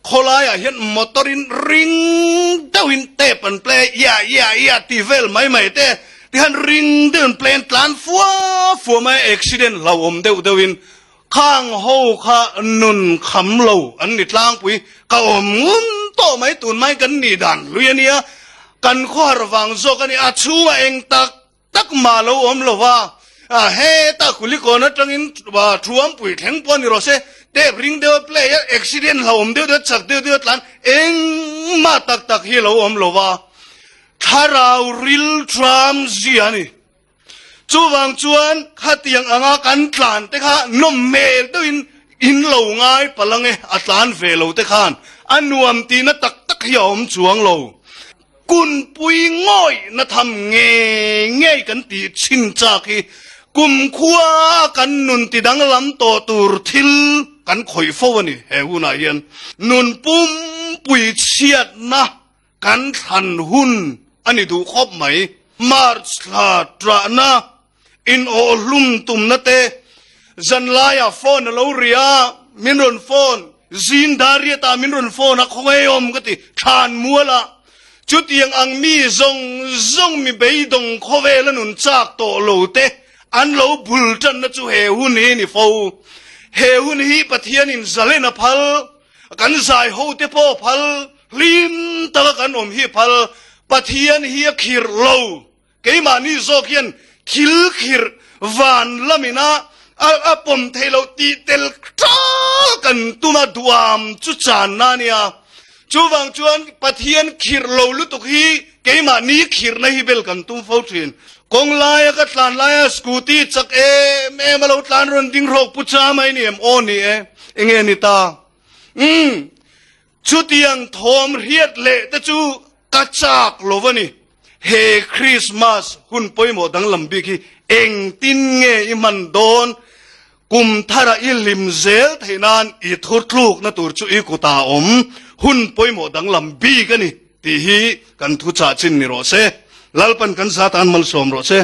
Khawlaiah hian motor in ring deuhin tape an play a, yeah yeah yeah ti vel mai mai te tihian ring deuhin play an tlan fua fua mai a, accident hlauhawm deuh deuhin khang ho kha nun kham lo an ni tlangpui ka awm ngun tawh mai tun mai kan nih dan hlui a nia, kan khawhar vang zawk a ni a chhungah eng tak tak mah lo awm lo va, heta Kulikawn atangin Thuampui thleng pawh a ni rawh se, tape ring deuh a play a, accident hlauhawm deuh deuh chak deuh deuh a tlan engmah tak tak hi lo awm lo va, thlarau ril tram zia a ni. Chuvang chuan khatiang anga kan tlan te kha nawm hmel deuhin in lo ngai palh ange a tlan ve lo te khan a nuam tihna tak tak hi a awm chuang lo. Kunpui ngawih na tham ngei ngei kan tih chhin chak hi kumkhua kan nun ti danglam tawh tur thil kan khawih fo a ni. He hunah hian nun pumpui chhiatna kan thlan hun a ni duh khawp mai. March thla ṭahna, inawhhlum tumna te, zanlaiah phone a lo ri a, min rawn phone, zing dariatah min rawn phone a, khawngaih awm ka ti, thlan mualah. Chutiang ang mi zawng zawng mi beidawng khawvela nun chak tawh lo te an lo bul tanna chu he hun hi a ni fo. He hun hi Pathianin zalen a phal, kan zai ho te pawh a phal, hlim taka kan awm hi a phal, Pathian hi a khirh lo. Keimahni zawk hian thil khirh van lamina a pawm theih loh tih tel tal kan tum a, duam chu channa a nia. Chuvang chuan Pathian khirh lo lutuk hi keimahni khirhna hi bel kan tum fo thin. Kawng laia ka tlan laia scooty chak em em a lo tlan rawn ding hrawk pu cha mai ni em? Aw ni e, enge ni ta? Umm. Chutiang thawm hriat leh te chu ka chak lo a ni. He Krismas hun pawimawh danglam bik hi engtin nge i hman dawn? Kum thara i hlim zel theih nan i thutlukna tur chu i kutah a awm. Hun pawimawh danglam bik a ni tih hi kan thuchah chin ni rawh se. Lalpan kan zatan malsawm rawh se.